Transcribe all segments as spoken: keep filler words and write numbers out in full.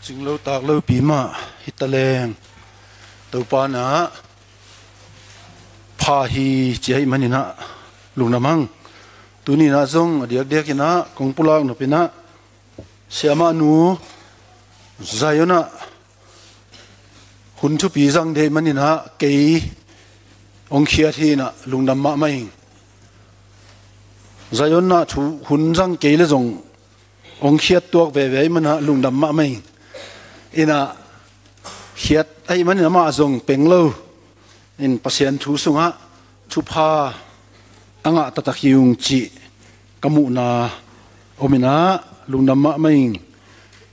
Singlo taklo pi mah hi taleng, Topa na pha hi ci ahih manin ah lungdam hang. Tuni in ah zong a diakdiak in ah kong pulak nop in ah, siamahnu Zion ah hun thupi zang ding ahih manin ah kei hong khiat hi in ah lungdam mahmah ing. Zion ah thu hun zang kei le zong hong khiat tuak veve ahih manin ah lungdam mahmah ing. In ah khiat ahih manin amah zong peng lo in Pasian thu sungah thupha a ngah taktak hi ung cih ka muhna om in ah lungdam mahmah ing.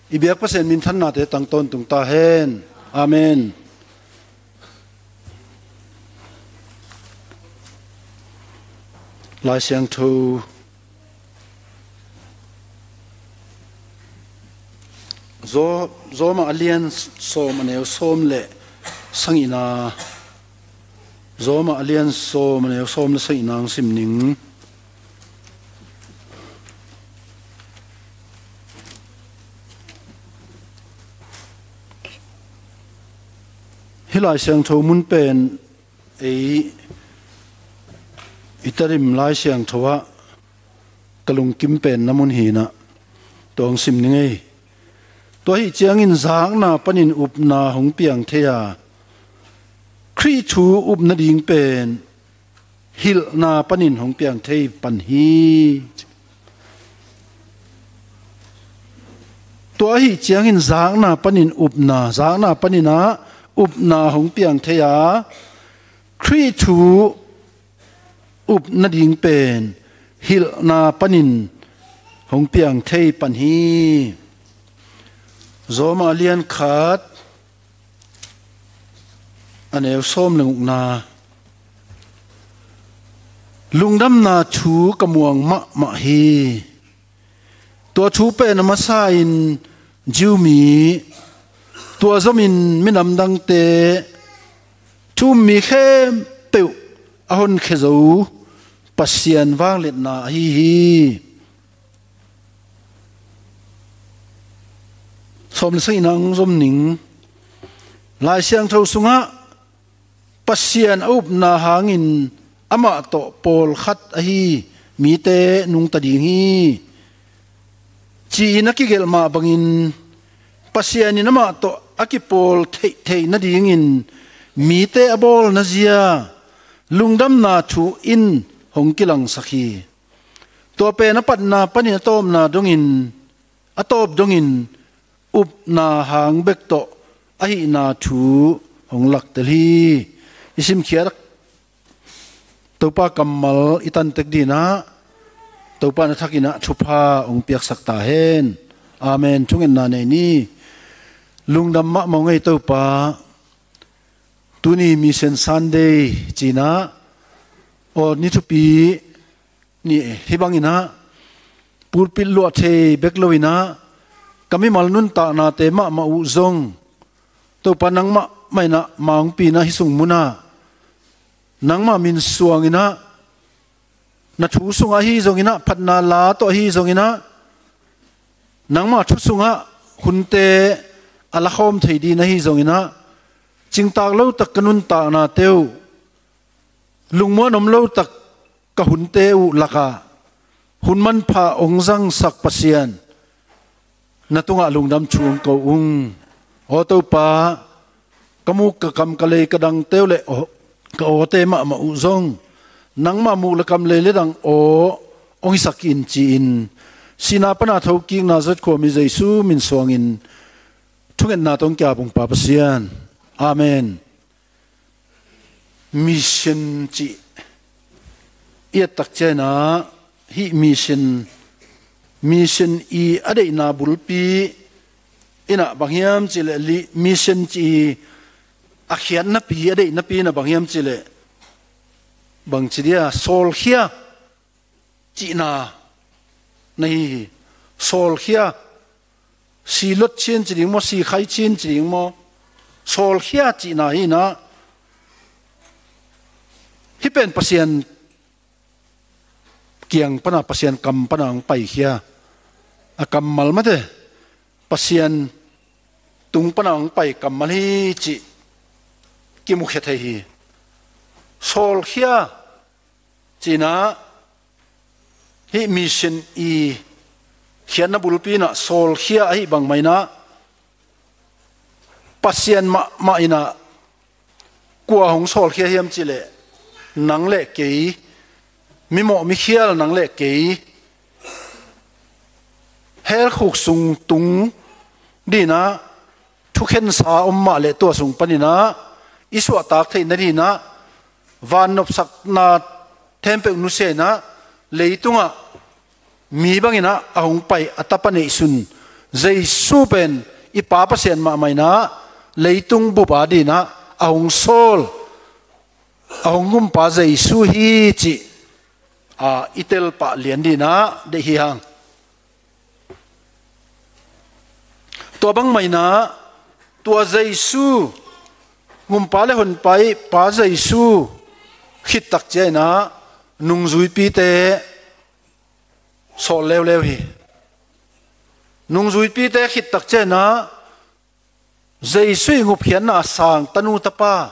I biak Pasian minthannate tang tawntung ta hen. Amen. Lai Siangtho Zo-, Rom a lian sawm a neu sawm le sagihna, Rom a lian sawm a neu sawm le sagihna hong sim ning. Hih Lai Siangtho mun pen ei i Tedim Lai Siangtho ah ka lungkim penna mun hi in ah tua hong sim ning ei. Tua ahih ciangin zakna panin upna hong piang thei a, Khrih thu upna ding pen hilhna panin hong piang thei pan hi. Tua ahih ciangin zakna panin upna, zakna panin ah upna hong piang thei a, Khrih thu upna ding pen hilhna panin hong piang thei pan hi. Rom a lian khat a neu sawm le gukna, lungdamna thu ka muang mahmah hi. Tua thu pen a masa in Jew mi, tua zomin minam dangte, thu um mi khempeuh a honkhia zo Pasian vangliatna ahi hi. Sawm le sagihna hong zom ning. Lai Siangtho sungah Pasian a upna hangin amah tawh pawlkhat ahi mite nungta ding hi, ci-in a kigelh mah bangin, Pasian in amah tawh a kipawl theih theih nadingin mite a bawlna zia lungdamna thu in hong kilangsak hi. Tua pen a patna panin a tawpna dongin, a tawp dongin upna hang bek tawh ahihna thu hong laktel hi. I simkhiat Topa kammal i tantek ding in ah Topa na thak in ah thupha hong piaksak ta hen. Amen. Thungetna nei ni. Lungdam mahmah ung ei Topa. Tuni Mission Sunday ci in ah, aw, ni thupi ni hi bang in ah, pulpit luah thei bek lo in ah, ka mimal nuntaknate mahmah uh zong, Topa nangmah mah in ah mangpi in ah hih sung mun ah nangmah min suang in ah, na thu sungah ahi zong in ah, phatna la tawh ahi zong in ah, nangmah thu sungah hunte a lakhawm thei ding in ahi zong in ah, cingtak lo tak ka nuntaknate uh, lungmuan om lo tak ka hunte uh lakah hun manpha hong zangsak Pasian, na tungah lungdam thu hong ko ung. Aw Topa, ka muk ka kam ka lei ka dangte uh le aw, ka awte mahmah uh zong nangmah muk le kam lei le dang aw hong hisak in ci-in, sihna pan a thokikna zat khuami Jesu min suangin thungetna tawh hong ki-ap ung Pa Pasian. Amen. Mission cih i et tak ciangin ah, hih mission, mission i a deihna bulpi in ah bang hiam cih leh, li-, mission cih i a khiatnapi, a deihnapi in ah bang hiam cih leh, bang ci dia, sawlkhia cihna na hi hi. Sawlkhia, si lot chin ci ding maw, si khai chin ci ding maw, sawlkhia cihna hi in ah, hih pen Pasian kiang pan a, Pasian kam pan a hong paikhia a kammal mate, Pasian tung pana hong pai kammal hi cih kimukhia thei hi. Sawlkhia cihna hih mission i khiatna bulpi inah sawlkhia ahi bangmah inah Pasian mahmah inah kua hong sawlkhia hiam cihleh nang le kei, mimawh mikhial nang le kei, hell khuk sung tung dinah thukhensa om mah le tua sung paninah i suahtak theih nadinah vannopsakna khempeuh nusia inah leitungah mi banginah a hong pai a tapa neihsun Jesu pen i Pa Pasian mahmah inah leitung bup a dinah a hong sawl, a hong humpa Jesu hi cih a i telpah lian dinah deih hi hang. Tua bangmah inah tua Jesu, humpa le honpa i Pa Jesu khittak ciah inah nungzuipite sawl leuleu hi. Nungzuipite khittak ciah inah Jesu i ngupkhiatna a sang tanu tapa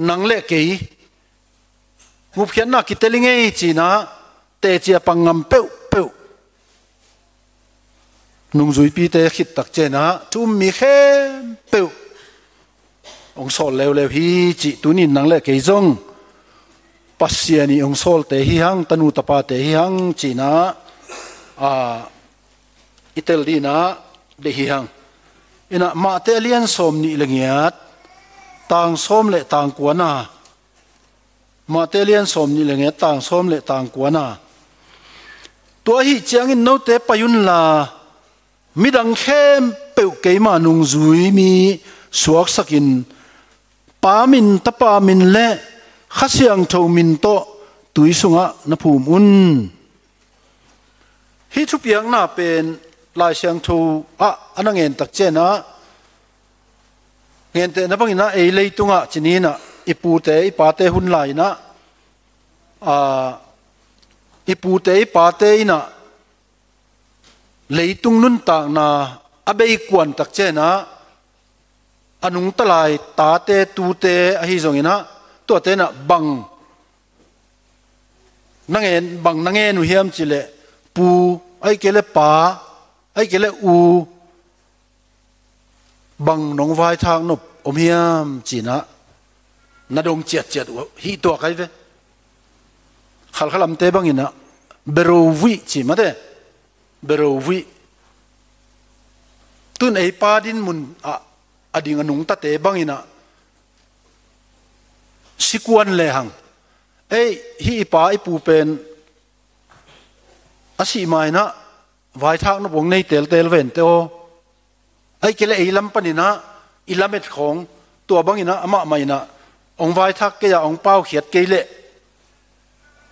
nang le kei ngupkhiatna kitel i ngei cinah teci a pang ngam peuhpeuh nungzuipite khittak ciah inah thu um mi khempeuh hong sawl leuleu hi cih tunin nang le kei zong Pasian i hong sawlte hi hang, tanu tapate hi hang cinah a i tel dinah deih hi hang. Inah Mate a lian sawm nih le ngiat, tang sawm le tang kuana. Mate a lian sawm nih le ngiat, tang sawm le tang kuana. Tua ahih ciangin note pai unla midang khempeuh keima nungzui mi suaksakin Pa min, Tapa min le Kha Siangtho min tawh tui sungah na phum un. Hih thupiakna pen Lai Siangtho ah a na ngentak cianah, ngentehna banginah ei leitungah cininah i pute i pate hun lai-inah, a, i pute i pate inah leitung nuntakna a beikuantak cianah a nungta lai tate tute ahi zonginah tuate inah bang na ngen, bang na ngen uh hiam cihleh pu, ahih kei leh pa, ahih kei leh u, bang nong vaithak nop om hiam cinah na dong ciatciat uh hih tuak ahi ve. Khalkhalamte banginah berovuih ci mate, berovuih. Tun ei pa dinmun ah a ding a nungtate banginah sikuan lehang, ei, hih i pa i pu pen a sih mainah vaithak nop hong nei teltel vente aw. Ahih kei leh ei lam paninah i lamet khawng tua banginah amah mah inah hong vaithak kei-a hong paukhiat kei leh,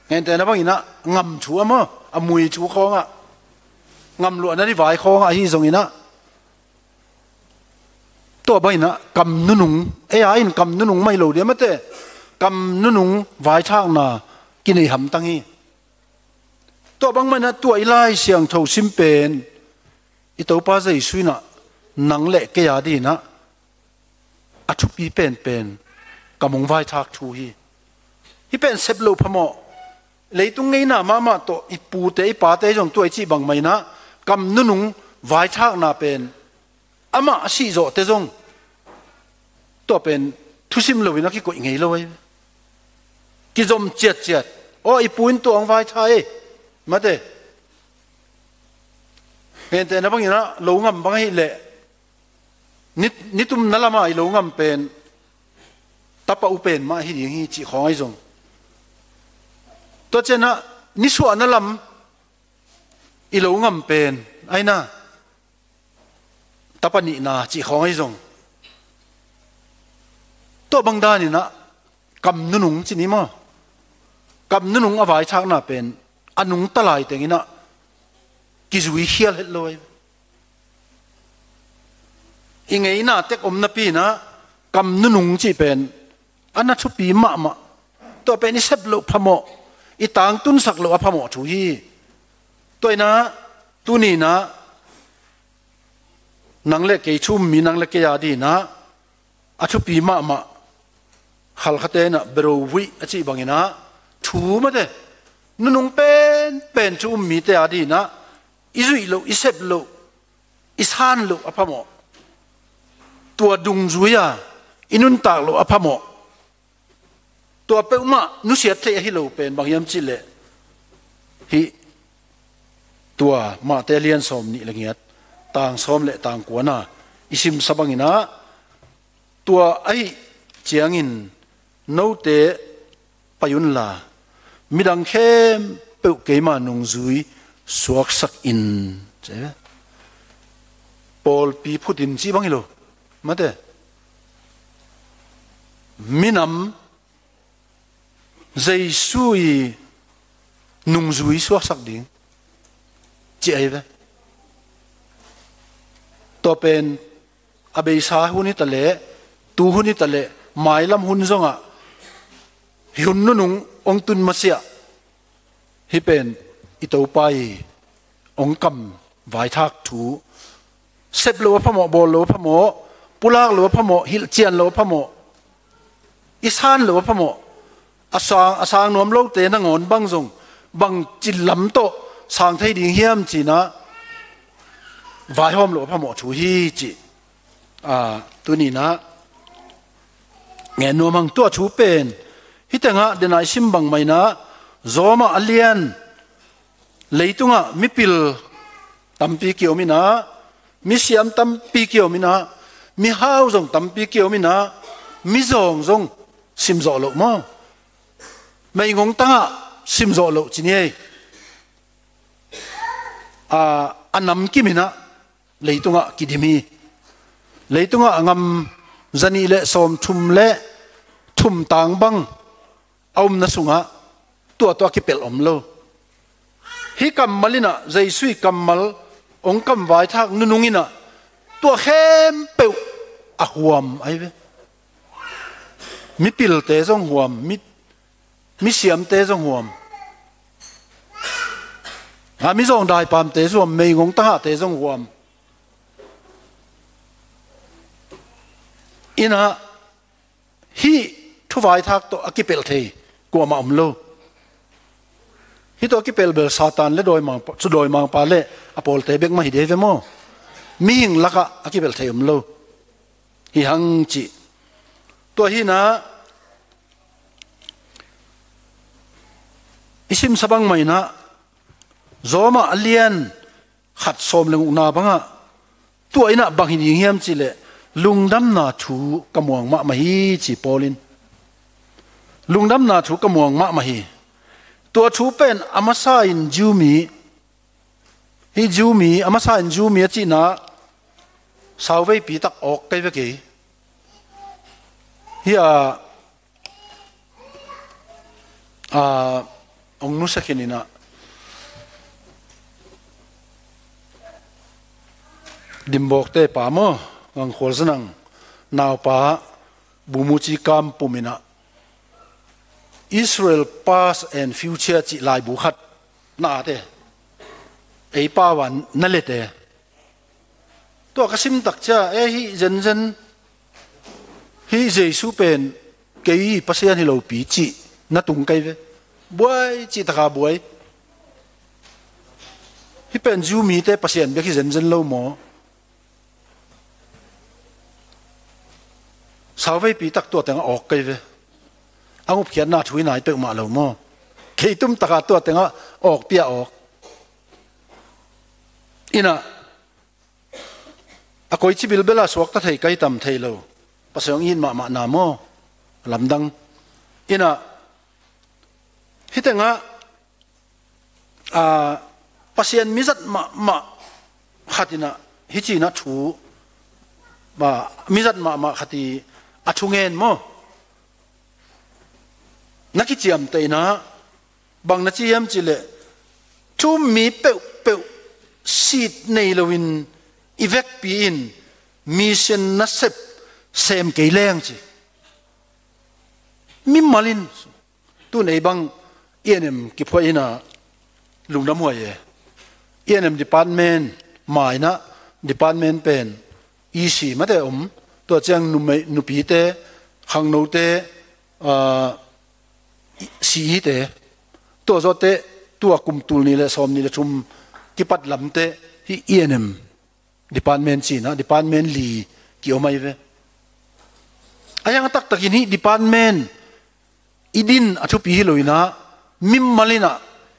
ngentehna banginah ngam thu a maw, a mui thu khawngah, ngam luahna ding vai khawngah ahi zonginah tua banginah kam nunung, ei a in kam nunung mah hi lo dia mate, kam nunung vaithakna kinei hamtang hi. Tua bangmah inah tua i Lai Siangtho sim pen i Topa Jesu inah nang le kei a dinah a thupi penpen kam hong vaithak thu hi. Hih pen sep loh phamawh. Leitung ngeina mahmah tawh i pute i pate zong tua i cih bangmah inah kam nunung vaithakna pen amah a sih zawhte zong tua pen thusim loin a kikoih ngei lo ei. Kizom ciatciat. Aw, i pu in tua hong vaitha ei mate. Ngentehna banginah lo ngam bang ahih leh ni, nitumna lamah i lo ngam pen tapa u pen mah hi ding hi cih khawng ahi zong. Tua cianah nisuahna lam i lo ngam pen aina tapa nihna cih khawng ahi zong. Tua bang daninah kam nunung ci ni maw, kam nunung a vaithakna pen a nungta lai tenginah kizui khial het lo ahi. I ngeina tek om napi inah kam nunung cih pen a na thupi mahmah. Tua pen i sep loh phamawh, i tangtunsak loh a phamawh thu hi. Tua inah tuninah nang le kei thu um mi, nang le kei a dinah a thupi mahmah Halkhate inah bero vuih a cih banginah thu mate, nunung penpen thu um mite a dinah i zuih loh, i sep loh, i san loh a phamawh. Tua dungzui-a i nuntak loh a phamawh. Tua peuhmah nusiat theih ahi lo pen bang hiam cihleh, hih tua Mate lian sawm nih le ngiat, tang sawm le tang kuana i simsa banginah, tua ahi ciangin note pai unla, midang khempeuh keima nungzui suaksak in. Pawlpi phutin cih bang hi lo mate. Minam Jesu i nungzui suaksak ding ci ahi ve. Tua pen a beisa hun hi taleh, tu hun hi taleh, mailam hun zongah hi hun nunung hong tun masiah. Hih pen i Topa i hong kam vaithak thu, sep lo a phamawh, bawl lo a phamawh, pulak lo a phamawh, hilhcian lo a phamawh, i san lo a phamawh, a sang, a sang nuam lote nangawn bang zong bang cin lam tawh sang thei ding hiam cinah vaihawm lo a phamawh thu hi cih. Tuninah ngen nuam hang. Tua thu pen hih tengah dena i sim bangmah inah, Zawmah a lian, leitungah mipil tampi kiom inah, misiam tampi kiom inah, mihau zong tampi kiom inah, mizawng zong simzawh loh maw? Meigong tangah simzawh loh ci ni ei. A, a namkim inah leitungah kidim hi. Leitungah a ngam zanih le sawmthum le thum tang bang a omna sungah tua tawh a kipelh om lo. Hih kammal inah, Jesu i kammal hong kam vaithak nunung inah tua khempeuh a huam ahi ve. Mipilte zong huam, mi, misiamte zong huam, a, mizawng daipamte zong huam, meigong tangahte zong huam. Inah hih thuvaithak tawh a kipelh thei kuamah om lo. Hih tawh a kipelh bel Satan le dawimangpa, dawimangpa le a pawlte bek mah hi dei ve maw? Mihing lakah a kipelh thei om lo. Hi hang cih. Tua hinah i simsa bangmah inah, Zawmah a lian khat sawm le gukna bangah, tua inah bang hi ding hiam cihleh, lungdamna thu ka muang mahmah hi ci Paul in. Lungdamna thu ka muang mahmah hi. Tua thu pen a masa in Jew mi, hih Jew mi, a masa in Jew mi a cihna, sauveipi tak awk kei ve kei. Hih a, a, hong nusia khin inah, Dimbawkte pa maw, Gangkhual Za Nang naupa, Bumuci Kam Pum inah, Israel Past and Future cih laibu khat na ate, ei pau a na lete. Tua ka sim tak cia, e, hih zenzen, hih Jesu pen kei Pasian hi lopi cih na tung kei ve. Buai cih taka buai. Hih pen Jew mite Pasian bek hi zenzen lo maw? Sauveipi tak tua tengah awk kei ve. A ngupkhiatna thu i nai peuhmah lo maw? Kei tumtaka tua tengah awkpi a awk. Inah, a koici bilbela suakta thei kai tam thei lo. Pasian hong it mahmahna maw? Lamdang. Inah, hih tengah, a, Pasian mizat mahmah khat inah, hih cinah thu, a, mizat mahmah khat i a thungen maw? Na kiciamteh inah, bang na ci hiam cihleh, thu um mi peuhpeuh sit nei loin i vekpi in mission nasep sem kei leng ci. Mimal in, tun ei bang E and M kiphuah inah lungdam huai e. E and M department, mainah department pen E C mate om, tua ciang numei, nupite, khangnote, aa, C E te, tua zawh teh tua kum tul nih le sawm nih le thum kipat lam teh hih E and M department ci-in ah department li kiom ahi ve. A hiang a taktakin hih department i din a thupi hi lo-in ah, mimal in ah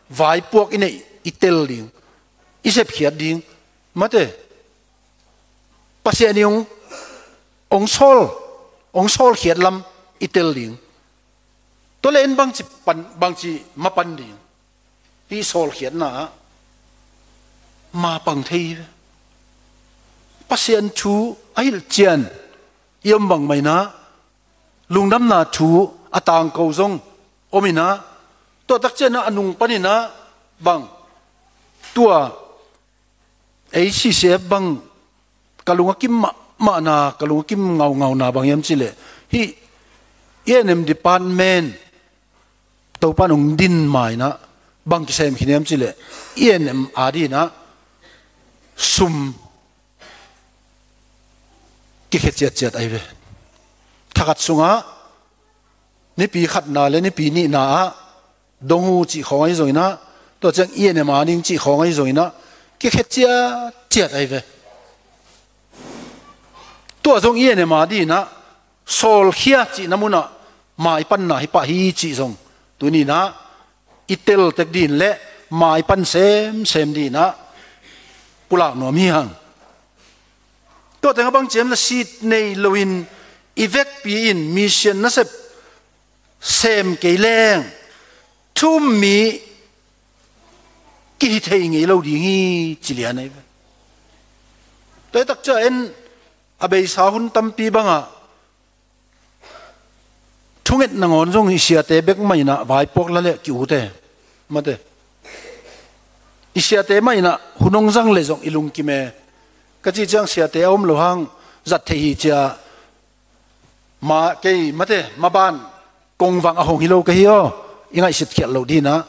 vaipuak i neih i tel ding, i sepkhiat ding, mate, Pasian in hong, hong sawl, hong sawlkhiat lam i tel ding. Tua leh en bangci pan, bangci mapan ding. Hih sawlkhiatna ah mapang thei hi ve. Pasian thu a hilhcian i om bangmah in ah, lungdamna thu a tangko zong om in ah, tua takciang ah a nung panin ah bang, tua A C C F bang ka lung a kim mahmahna, ka lung a kim ngaungauna bang hiam cih leh, hih E and M department Topa in hong din ma-in ah bang kisem khin hiam cih leh, E and M adingin ah sum kikhia ciatciat ahi ve. Thakhat sungah nipi khatna le nipi nihna ah dong uh cih khawng ahi zongin ah, tua ciang E and M ading cih khawng ahi zongin ah, kikhia ciatciat ahi ve. Tua zong E and M adingin ah sawlkhia cihna munah maipanna hi pah hi cih zong tuni-in ah i tel tek ding le maipan semsem dingin ah pulak nuam hi hang. Tua teng ah bang ci hiam leh, sit nei loin i vekpi in mission nasep sem kei leng, thu-um mi kihi thei ngei lo ding hi, ci lian ahi ve. Tua hi takciang en, a beisa hun tampi bangah thunget nangawn zong i siate bek mah in ah vaipuak la leh ki-ut e, mate. I siate mah in ah hun hong zang leh zong i lungkim e. Ka cih ciang siate a om lo hang zat theih hi ci-a, ma, kei, mate, maban kongvang a hong hi lo ka hi aw, i ngaihsut khial loh dingin ah.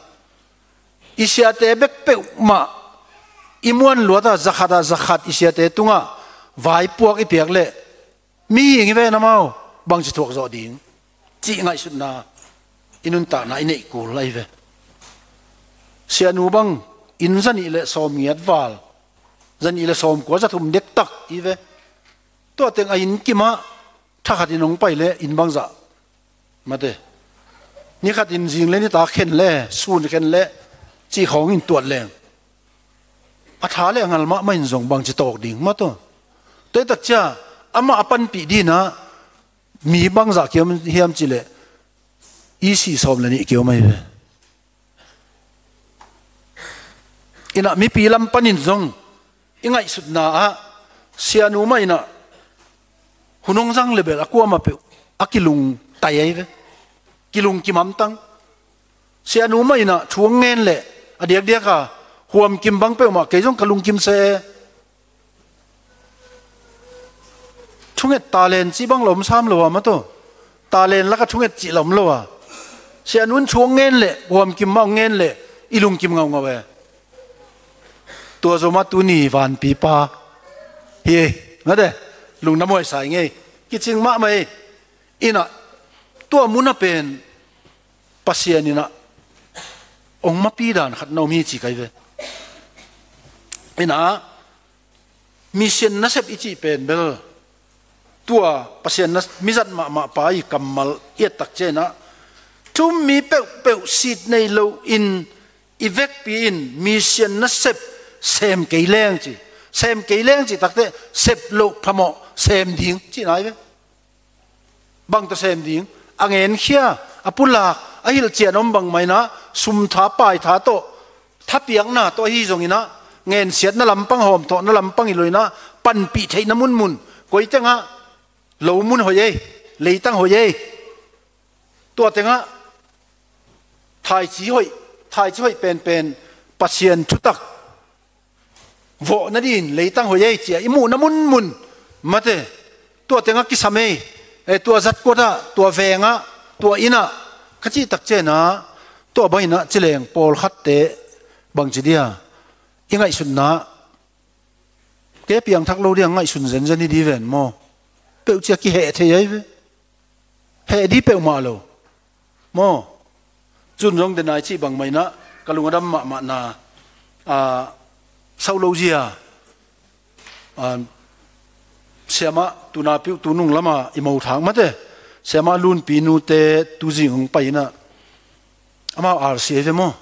I siate bek peuhmah i muan luat a, zakhat a zakhat i siate tungah vaipuak i piak leh, mihing hi ve na maw, bangci thuak zawh ding, cih ngaihsutna, i nuntakna i neih kul ahi ve. Sianu bang inn zanih le sawmngiat val, zanih le sawmkua, zathum dektak hi ve. Tua teng a inn kimah thakhat in hong pai leh inn bangzah, mate, nikhat in zing le nitak khen le, sun khen le, cih khawng in tuat leng, a tha le a ngal mahmah in zong bangci tawk ding, mate. Tua hi takciang amah a panpih dingin ah mi bangzah kiom hiam cih leh, E C sawm le nih kiom ahi ve. In ah mipi lam panin zong i ngaihsutna ah, sianu mah in ah hun hong zang leh bel a kuamah peuh a kilungtai ahi ve. Kilungkim hamtang. Sianu mah in ah thu hong ngen leh, a diakdiak a huamkim bang peuhmah, kei zong ka lungkim se. Thunget talent cih bang la om sam lo a, mate. Talent lakah thunget cih la om lo a. Sianu in thu hong ngen leh, huamkim mah hong ngen leh, i lungkim ngaungau e. Tua zomah tuni vanpipa hi ei, mate, lungdam huai sa ing ei, kicing mahmah ei. In ah tua munah pen Pasian in ah hong mapi dan khat na om hi ci ka hi ve. In ah mission nasep i cih pen bel, tua Pasian na, mizat mahmah pa i kammal i et takciang ah, thu-um mi peuhpeuh sit nei loin i vekpi in mission nasep sem kei leng ci. Sem kei leng cih tak teh, sep loh phamawh sem ding cihna hi ve. Bang tawh sem ding? A ngenkhia, a pulak, a hilhcian om bangmah in ah, sum tha, pai tha tawh, thapiakna tawh ahi zongin ah, ngensiatna lampang, hawmthawhna lampang hi lo-in ah, panpih theihna munmun, koi tengah lo mun hoih ei, leitang hoih ei, tua tengah thaici hoih, thaici hoih penpen, Pasian thutak vawh nadingin leitang hoih ei ci-a i muhna munmun, mate, tua tengah kisam ei, eh, tua zatkuat ah, tua veng ah, tua inn ah, ka cih takciang ah, tua bangin ah ci leng pawlkhatte bangci dia, i ngaihsutna Ke piangthak lo ding a ngaihsun zenzen hi di ven maw? Peuh cia kiheh thei ahi ve. Heh di peuhmah lo maw? Cun zong denai cih bangmah inah ka lung a dam mahmahna, a, sau lo zia, a, siamah tuna piuh tunung lama i mo thak mate, siamah lunpi nute tuzing hong pai inah amau arsi ahi ve maw?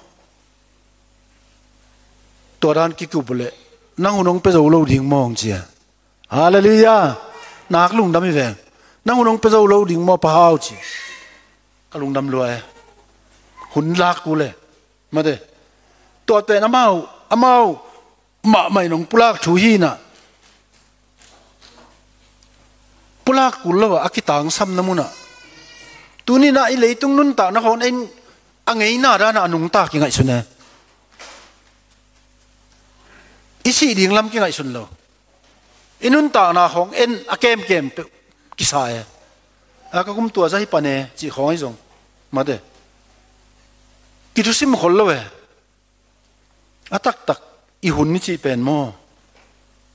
Tua dan kikup uh leh nang hun hong pia zo lo ding maw hong cia. Halleluiah. Nak lungdam hi veng. Nang hun hong pia zo lo ding maw pahau ci. Ka lungdam lua e. Hun lak uh le mate. Tua pen amau amau mahmah in hong pulak thu hi inah pulak kul lo a a kitangsamna munah. Tuninah i leitung nuntakna khawng en a ngeina danah a nungta kingaihsun e. I sih ding lam kingaihsun lo. I nuntakna khawng en a kemkem peuh kisa e. A ka kum tua za hi pan e cih khawng ahi zong mate. Kithusim khol lo e. A taktak i hun i cih pen maw?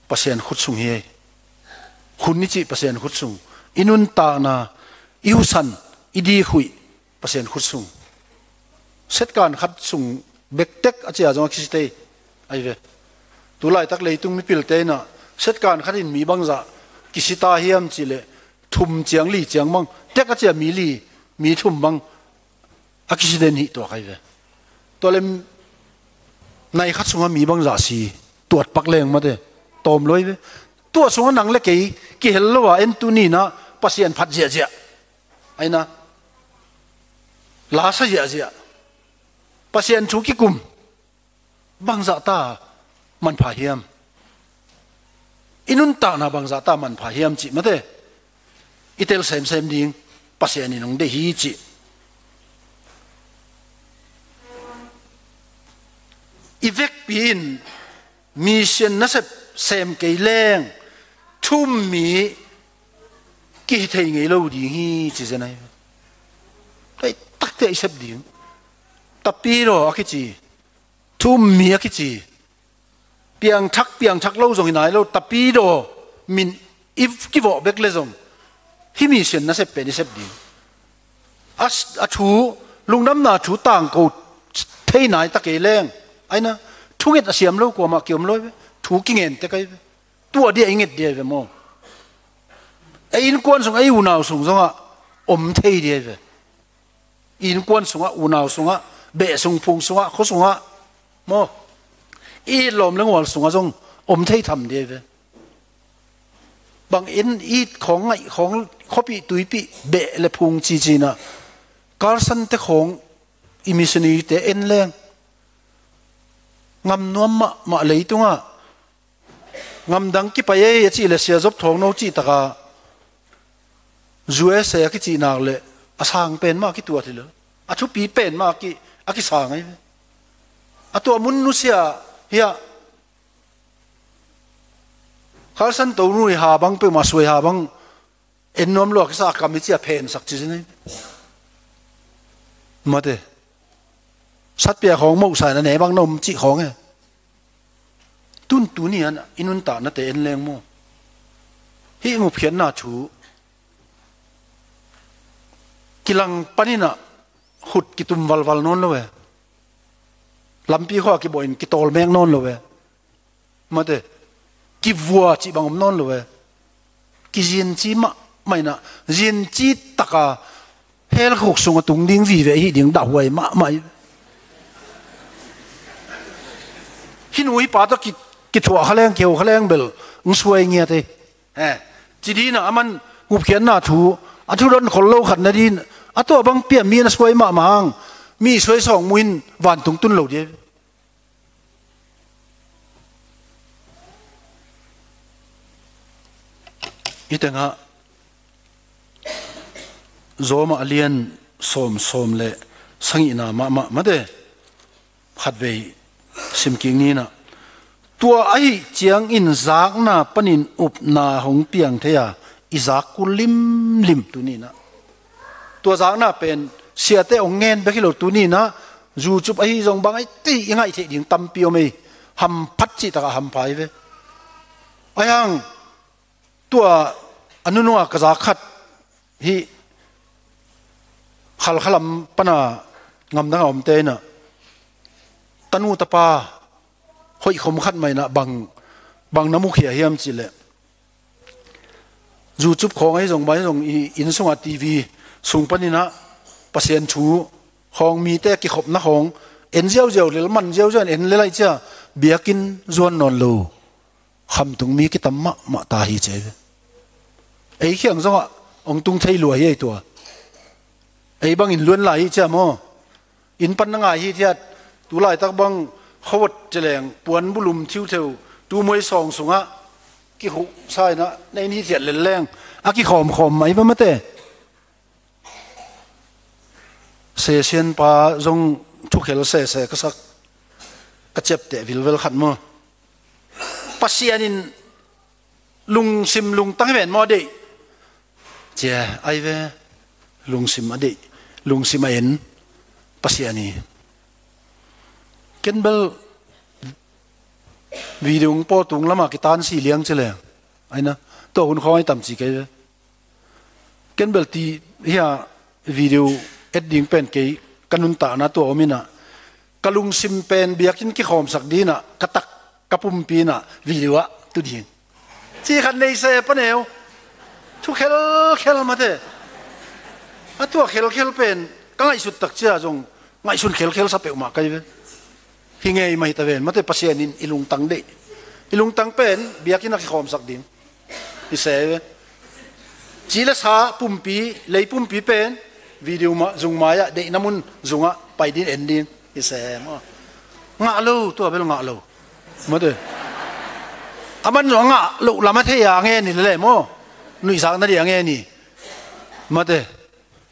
Pasian khut sung hi ei. Hun i cih Pasian khut sung. I nuntakna, i husan, i dikhuih Pasian khut sung. Setkan khat sung bektek a cia zong a kisitei ahi ve. Tulaitak leitung mipilte inah setkan khat in mi bangzah kisita hiam cihleh thum ciang li ciang bang tek a cia mi li mi thum bang a kisiden hih tuak ahi ve. Tua lem nai khat sungah mi bangzah si tuat pak leng mate tawm lo ahi ve. Tua sungah nang le kei kihel lo a en tuninah Pasian phat ziahziah aina lasa ziahziah Pasian thu kikum bangzahta manpha hiam? I nuntakna bangzahta manpha hiam cih mate i tel semsem ding Pasian in hong deih hi cih. I vekpi in mission nasep sem kei leng thummi kihi thei ngei lo ding hi ci zen ahi. Takte i sep ding tapidaw a kici thummi a kici piangthak piangthak lo zong hi nai lo tapidaw min i kivawh bek le zong himi sian nasep pen i sep ding. A thu lungdamna thu tangko thei nai ta kei leng aina thunget a siam lo kuamah kiom lo ve. Thu kingen tek ai ve. Tua dia i nget dia ve maw? Ei innkuan sung ei unau sung zongah om thei dia ve. Innkuan sungah unau sungah beh sung phung sungah khua sungah maw i it lawm le ngual sungah zong om thei tham dia ve. Bang in it khawng ngaih khawng khuapih tuipih beh le phung cicinah Carson te khawng i missionary te en leng ngam nuam mahmah leitungah ngamdang kipai ei a cih le sia zop thawng no cih taka U S A a kicihnak le a sang pen mah a kituat hi lo. A thupi pen mah a ki, a kisang ahi ve. A tuah mun nusia hiah Carson to nu i ha bang peuhmah suai ha bang en nuam lo a kisa a kam hi cia phensak ci zin ahi ve. Mate satpia khawng mohsa in a ne bang na om cih khawng e. Tun tuni an i nuntaknate en leng maw? Hih ngupkhiatna thu kilang paninah khut kitum valval nawn lo e. Lampi khua kibaw in kitawlmek nawn lo e. Mate kivua cih bang om nawn lo e. Kizinci mahmah inah zinci taka hell khuk sungah tung ding vive hi ding dahhuai mahmah hi. Hih nu hih pa tawh ki, kithuah kha leng kiho kha leng bel ng suai ngiat ei. He ci dinah a man ngupkhiatna thu a thu don khol lo khat na din a tuah bang pian mi na suai mahmah hang mi suai sawng muin vantung tun lo dia. I tengah Zawmah a lian sawm sawm le sangihna mahmah mate khatvei simkik ninah tua ahi ciangin zakna panin upna hong piang thei a i zak kul limlim tuninah tua zakna pen siate hong ngen bek hi lo tuninah zucup ahi zong bang ahi ti i ngaih theih ding tampi om ei. Hamphat cih takah hampha hi ve. Ahi hang tua a nununga ka zak khat hih Khalkha lam pana gamdanga omte inah tanu tapa hoih khom khat mah inah bang, bang na mukhia hiam cihleh, YouTube khawng ahi zong, bang ahi zong, i inn sunga TV sung paninah Pasian thu khawng, mite kikhopna khawng en ziauziau lel, man ziauziau en lel ahih ciang biakinn zuan nawn lo khamtung mi kitam mahmah ta hi ci hi ve. Ei kiang zongah hong tung thei lua hi ei tua. Ei bangin luan lai hi ciang maw? Inn pan na ngai hithiat, tu laitak bang khuavot celeng, puan bulum thiutheu, tu muai sawng sungah kikhuhsa inah na inn hithiat lelleng a kikhawmkhawm mah hi va mate. Sesianpa zong thukhel sese ka sak, ka ciapteh vilvel khat maw? Pasian in lungsim lungtang hi ven maw a deih? Cia ai ve, lungsim a deih, lungsim a en Pasian hi. Ken bel video pawl tung lama kitan si liang ci leng, aina, tua hun khawng ai tam ci kei ve. Ken bel ti hia video et ding pen kei ka nuntakna tua om inah, ka lungsim pen biakinn kikhawmsak dinah ka tak ka pumpi inah video ah tu ding ci khat nei se paneu. Thu khelkhel mate. A tua khelkhel pen ka ngaihsut tak cia zong ngaihsun khelkhel sa peuhmah kai ve. Hi ngei mah hi ta ven mate, Pasian in i lungtang deih. I lungtang pen biakinn a kikhawmsak ding hi se ve. Ci le sa pumpi, lei pumpi pen video mah zung mai-ah, deihna mun zungah pai din en din hi se maw? Ngah lo, tua bel ngah lo mate. A man zong a ngah loh lam a thei a ngen hi lele maw? Nuihzakna dih a ngen hi mate.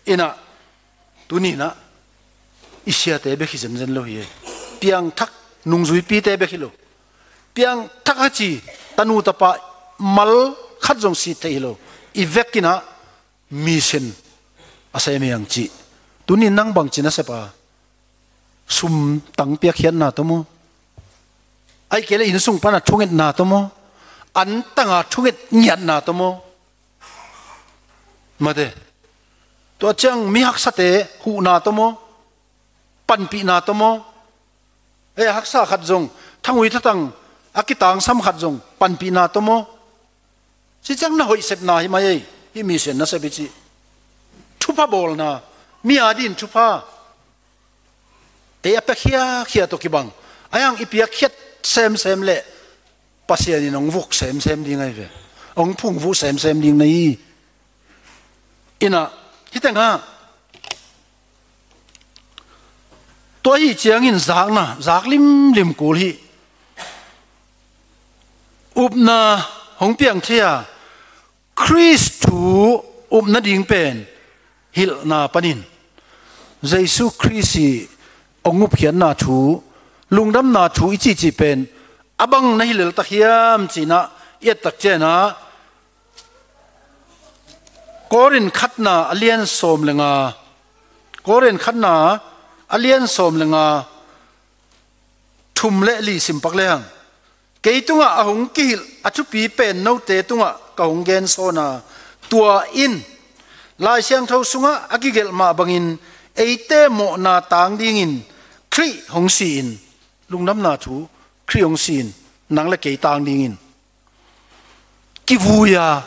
Inah tuninah i siate bek hi zenzen lo hi. Piangthak nungzuipite bek hi lo. Piangthak a ci tanu tapa mal khat zong sit theih hi lo. I vekinah mission a sem hiang cih. Tunin nang bangci na sep a? Sum tang piakkhiatna tawh maw? Ai kei le inn sung pana thungetna tawh maw? Antanga thunget ngiatna tawh maw? Mate. Tua ciang mi haksate huhna tawh maw? Panpihna tawh maw? Ei, haksa khat zong, thangui thatang a kitangsam khat zong panpihna tawh maw? Ci ciang na hoih sepna hi mai ei. Hih mission na sep hi cih. Thupha bawlna, mi a din thupha. Ei a piakkhiakhia tawh kibang. Ahi hang i piakkhiat semsem leh Pasian in hong vuk semsem ding ahi ve. Hong phungvuh semsem ding na hi. Inah hih tengah tua hi ciangin zakna, zak limlim kul hi. Upna hong piang thei a, Khrist thu up nading pen hilhna panin Jesu Khrist i hong upkhiatna thu, lungdamna thu i cihcih pen a bang na hi leltak hiam cinah i ettak cianah Korin khatna a lian sawm le nga, Korin khatna a lian sawm le nga, thum le li simpak lehang, kei tungah a hong kihilh a thupi pen note tungah ka hong gensawn a, tua in Lai Siangtho sungah a kigelh mah bangin eite mawhna tang dingin Khrih hong si-in, lungdamna thu, Khrih hong si-in nang le kei tang dingin kivui a,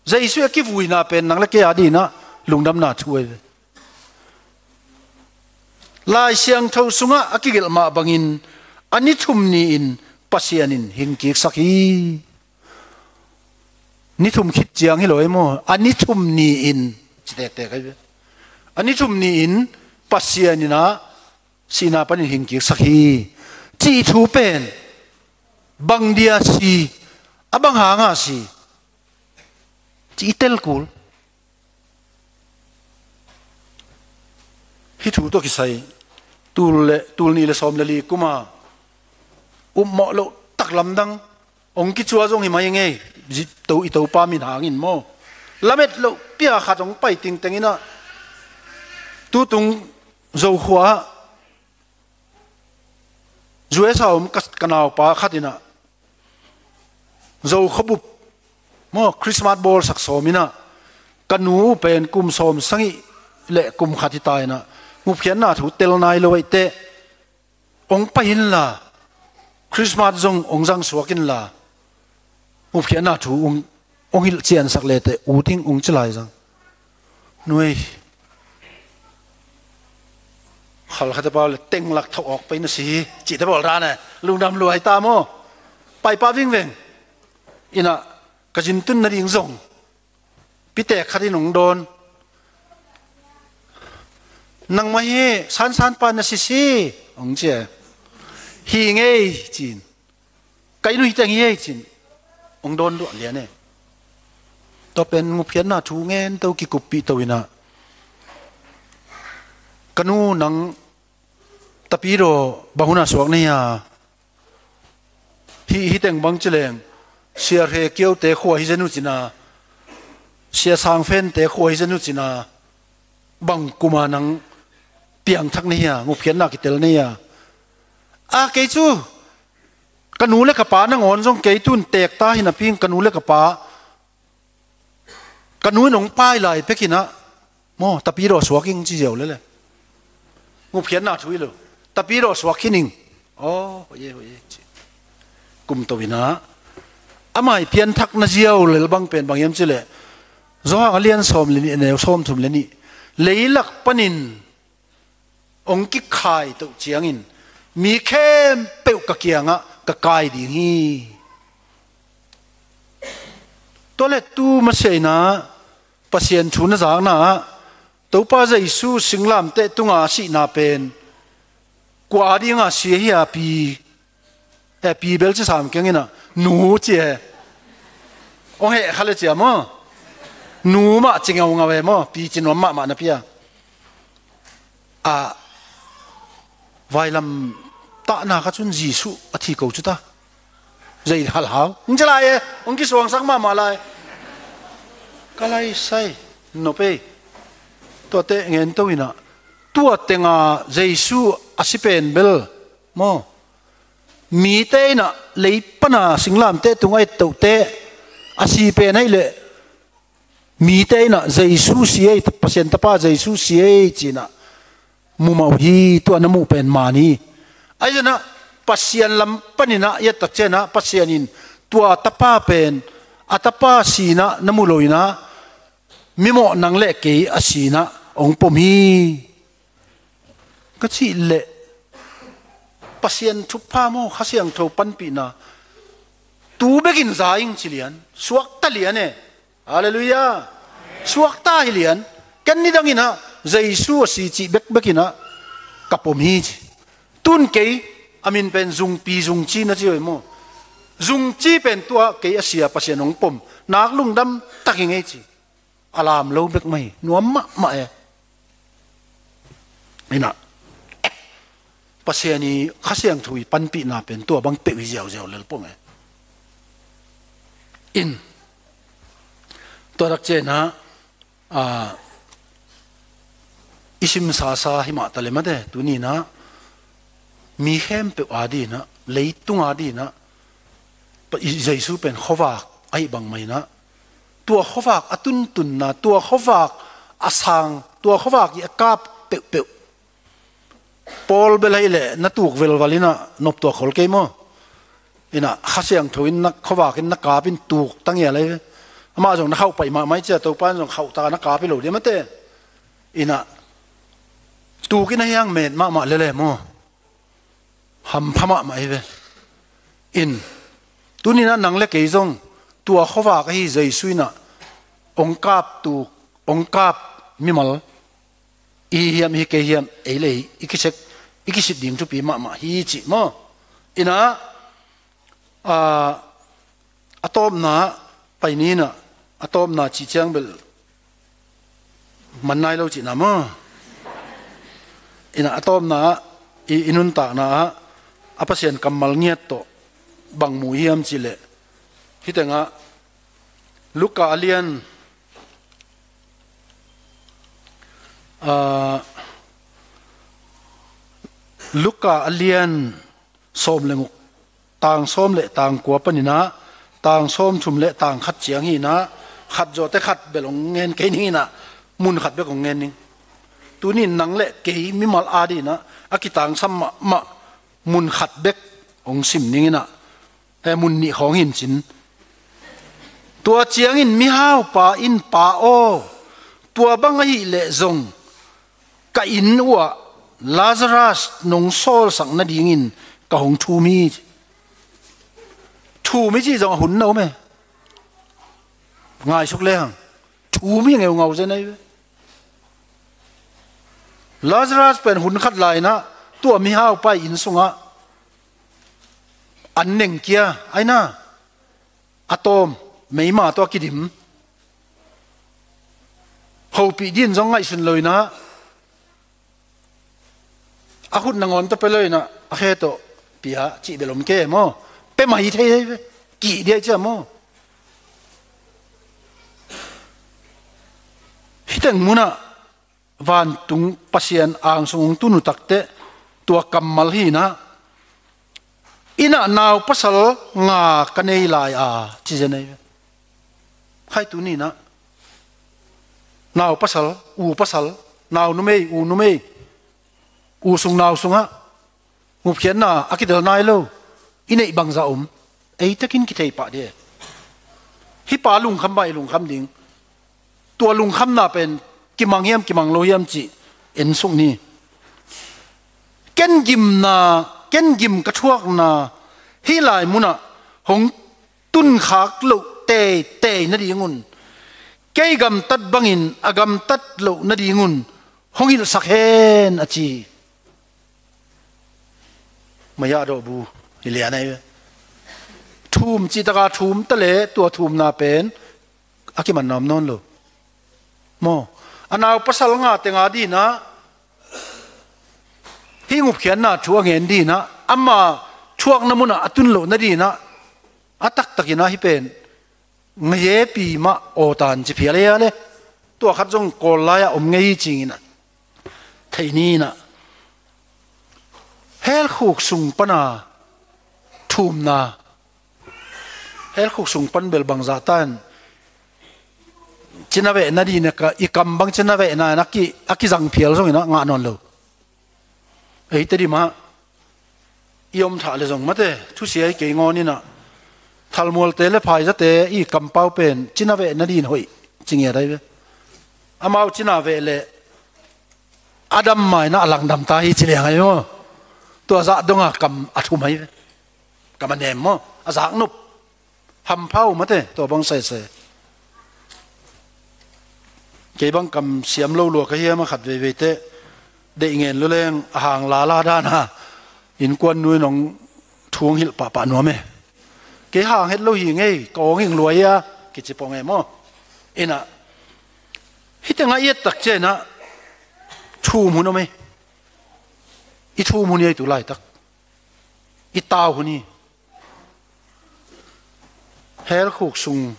Jesu a kivuina pen nang le kei a dinah lungdamna thu ahi ve. Lai Siangtho sungah a kigelh mah bangin a ni thum ni-in Pasian in hingkiksak hi. Ni thum khit ciang hi lo ei maw? A ni thum ni-in ci tektek ahi ve. A ni thum ni-in Pasian inah sihna panin hingkiksak hi. Cih thu pen bang dia si, a bang hanga si, ci i tel kul. Hih thu tawh kisai tul le tul nih le sawm le li kuma upmawh loh tak lamdang hong kicua zong hi mai ngei. Zi-, to, i Topa min hangin maw? Lamet loh pia khat hong pai tingteng inah tutung Zokhua ah U S A om ka, ka naupa khat inah Zo khuabup maw, Christmas bawlsak sawm inah, ka nu pen kum sawm sagih le kum khat hi ta inah, ngupkhiatna thu tel nai lo ahih teh, hong pai inla, Christmas zong hong zang suak inla, ngupkhiatna thu hong, hong hilh ciansak leteh ut ing, hong ci lai zang. Nuai, khalkhate pau le tenglak thawh awk pai na si hi, cihte bawl dan e, lungdam lua hi ta maw? Pai pah vingveng. Inah, ka zin tun nading zong pitek khat in hong dawn. Nangmah hi sansan pa na si si, hong ci e. Hi ngei, ci-in. Ka inn uh hi teng hi ei, ci-in hong dawn duah lian e. Tua pen ngupkhiatna thu ngen to, kikuppih to inah, ka nu, nang Tapidaw bang hunah suak na hi a? Hih, hih teng bang ci leng, Sia Hre Kio te khua hi zen uh, ci-in a, Sia Sang Fen te khua hi zen uh, ci-in a, bang kuma nang piangthak na hi a, ngupkhiatna kitel na hi a? A, kei cu ka nu le ka pa nangawn zong kei tun teek ta hi napi-in, ka nu le ka pa, ka nu in hong pai lai pek inah, maw, Tapidaw suak ing, ci ziau lel e. Ngupkhiatna thu hi lo. Tapidaw suak khin ing. Aw, hoih e, hoih e, ci. Kum to inah, a mai pianthak na ziau lel bang pen bang hiam cih leh, Johan a lian sawm le nih, a neu sawmthum le nih, leilak panin hong kikhai toh ciangin mi khempeuh ka kiangah ka kai ding hi. Tua le tu masiah inah Pasian thu na zakna ah, Topa Jesu singlamteh tunga a sihna pen kua a dinga si ahi a, pi, eh, pi bel ci sam keng inah, nu ci e. Hong heh kha le cia maw? Nu mah ci ngaungau e maw? Pi ci nuam mahmah napi a. A, vailam tahna kha cun Jesuh a thi ko cu ta. Zei halhau hong ci lai e, hong kisuangsak mahmah lai. Ka lai sai, nop ei. Tuate ngen to inah, tua tenga Jesuh a si pen bel maw, mite inah lei pana singlamteh tunga et tohte a si pen ahih leh, mite inah Jesuh si ei, Pasian Tapa Jesuh si ei, ci-inah mumah uh hi. Tua na muh pen man hi. Ahi zongin ah Pasian lam panin ah i et tak ciangin ah Pasian in tua Tapa pen, a Tapa si-in ah na mu lo-in ah, mimawh nang le kei a si-in ah hong pom hi ka cih leh, Pasian thupha maw, Kha Siangtho panpihna tu bekin za ing ci lian, suakta lian e. Halleluiah. Suakta hi lian. Ken nidangin ah Jesu a si cih bekbekin ah ka pom hi ci. Tun kei a min pen Zungpi, Zungci na ci uh hi maw? Zungci pen tua kei a si-a Pasian hong pom nak lungdam tak hi ngei ci. A lam lo bek mah hi, nuam mahmah e. Inah, Pasian i Kha Siangtho i panpihna pen tua bang peuh hi ziauziau lel pong e. In, tua tak ciangin ah, a, i simsasa hi mah ta leh mate, tuni-in ah mi khempeuh a dingin ah, leitung a dingin ah, Pa-, i Jesu pen khuavak ahi bangmah in ah, tua khuavak a tuntunna, tua khuavak a sang, tua khuavak i a kap peuhpeuh, Paul bel ahih leh na tuk velval in ah nop tuak khol kei maw? Inah Kha Siangtho in na, khuavak in na kap in tuk ta ngial ahi ve. Amah zong na khauh paih mahmah hi cia, Topa in zong khauh ta na kap hi lo dia mate. Inah tuk in a hiang met mahmah lele maw? Hampha mahmah hi ve. In, tuni-in ah nang le kei zong tua khuavak ahi Jesu in ah hong kap tuk, hong kap mimal i hi hiam, i hi kei hiam, ei le ei i kisek, i kisit ding thupi mahmah hi cih maw? Inah, a, a tawpna ah pai ni in ah, a tawpna cih ciang bel man nai lo cihna maw? Inah a tawpna ah i, i nuntakna ah a Pasian kammal ngiat tawh bang mu hiam cih leh, hih tengah Luka a lian, a, Luka a lian sawm le guk, tang sawm le tang kua panin ah, tang sawmthum le tang khat ciang hi inah, khat zawhte khat bel hong ngen kei ning inah, mun khat bek hong ngen ning. Tuni in nang le kei mimal ading inah a kitangsam mahmah mun khat bek hong sim ning inah, he mun nih khawng hi in cin. Tua ciangin mihaupa in, Pa aw, tua bang ahih leh zong ka inn uhah Lazarus nong sawlsak nadingin ka hong thum hi. Thum hi cih zong a hun na om e. Ngaisuk lehang thum hi ngeungau zen ahi ve. Lazarus pen hun khat lai inah tua mihaupa inn sungah an nengkia ahi na, a tawm, meima tawh a kidim. Hopih dingin zong ngaihsun lo inah, a khut nangawn tawh pia lo inah, a khe tawh pia cih bel om kei maw? Pia mai thei, kih dia cia maw? Hih teng munah vantung Pasian angsung hong tun uh takteh tua kammal hi inah, innah nau pasal nga ka nei lai a, ci zen ahi ve. Khai tuni inah nau pasal, u pasal, nau numei, u numei, u sung nau sungah ngupkhiatna a kitel nai lo i neih bangzah om, ei takin kithei pah ding. Hih pa lungkham bang i lungkham ding. Tua lungkhamna pen kimang hiam, kimang lo hiam cih en suk ni. Ken gimna, ken gim ka thuakna hih lai munah hong tunkhak loh teitei nadingun, kei gamtat bangin a gamtat loh nadingun hong hilhsak hen, a ci. Maya dawh bu hi lian ahi ve. Thum cihtaka thum ta le tua thumna pen a kiman nuam nawn lo maw? A nau pasal nga teng ading inah hih ngupkhiatna thu a ngen ding inah, ama thuakna munah a tun loh nading inah, a taktak inah hih pen ngayepi mah awtan ci phial ei a le. Tua khat zong Kawl lai-ah om ngei hi cing inah, thei ni inah, helkhuk sung pana thumna, helkhuk sung pan bel bangzah tan cina veh nading inah, i kam bang cina veh na inah a ki, a kizang phial zong inah ngah nawn lo. Ei Tedim ah i om thah le zong mate, thusia hi kei ngawn inah, thalmualte le phaizate i kampau pen cina veh nading hoih ci ngiat ahi ve. Amau cina veh le a dam ma inah a langdam ta hi ci liang ahi maw? Tua zah donga kam a thum ahi ve. Kam a nem maw? A zaknop. Hampha uh mate, tua bang saisai. Kei bang kam siam lo lua ka hiam a, khat veivei teh deih ngen luleng a hang lala dana innkuan nu in hong thu hong hilh pahpah nuam e. Kei hang het lo hi ngei, ka awng hing lua hi a, kici pong e maw? Inah hih tengah i et tak cianah thum hun om e. I thum hun hi a, i tu laitak i tau hun hi. Helkhuk sung,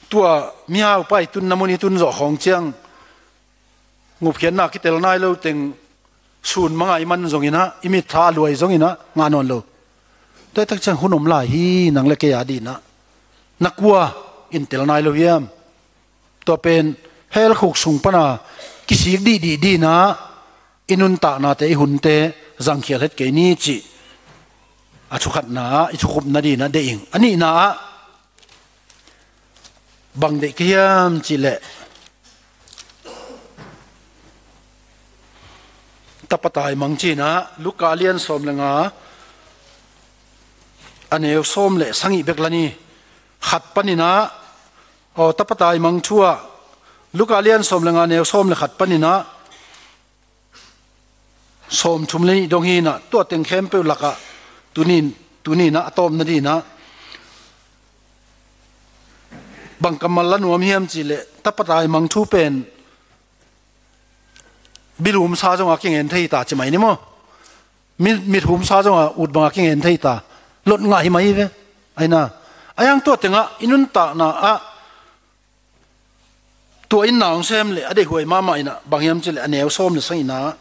tua mihaupa i tunna mun i tun zawh khawng ciang, ngupkhiatna kitel nai lo teng, sun manga i man zong inah, i mittha a luai zong inah ngah nawn lo. Tua tak ciang hun om lai hi, nang le kei ading inah. Na kua in tel nai lo hiam? Tua pen helkhuk sung pana kisik dihdih ding inah i nuntaknate, i hunte zangkhial het kei ni cih a thukhatna ah i thukhupna ding inah deih ing. A nihna ah bang deih ka hiam cih leh, tapa taimang ci inah Luka lian sawm le nga a neu sawm le sagih bek la ni. Khat pan inah, aw, tapa taimang thu ah Luka lian sawm le nga neu sawm le khat pan inah sawmthum le nih dong hi inah, tua teng khempeuh lakah tuni, tuni inah a tawpna ding inah bang kammal la nuam hiam cih leh, tapa taimang thu pen bilhumsa zongah a kingen thei ta ci mai ni maw? Mi, mithumsa zongah ut bangah a kingen thei ta. Lot ngah hi mai hi ve. Ahi na, a hiang tua tengah i nuntakna ah tua in na hong sem leh a deihhuai mahmah inah, bang hiam cih leh a neu sawm le sagihna ah,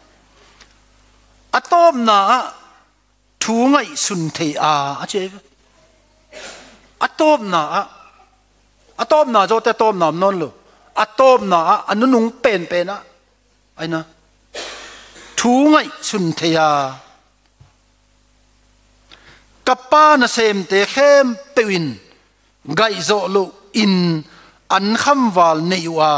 a tawpna ah thu ngaihsun thei a, a ci ahi ve. A tawpna ah, a tawpna zawte a tawpna om nawn lo. A tawpna ah, a nunung penpen ah, aina, thu ngaihsun thei a, ka pa nasemte khempeuh in gaihzawh loh in an khamval nei uh a,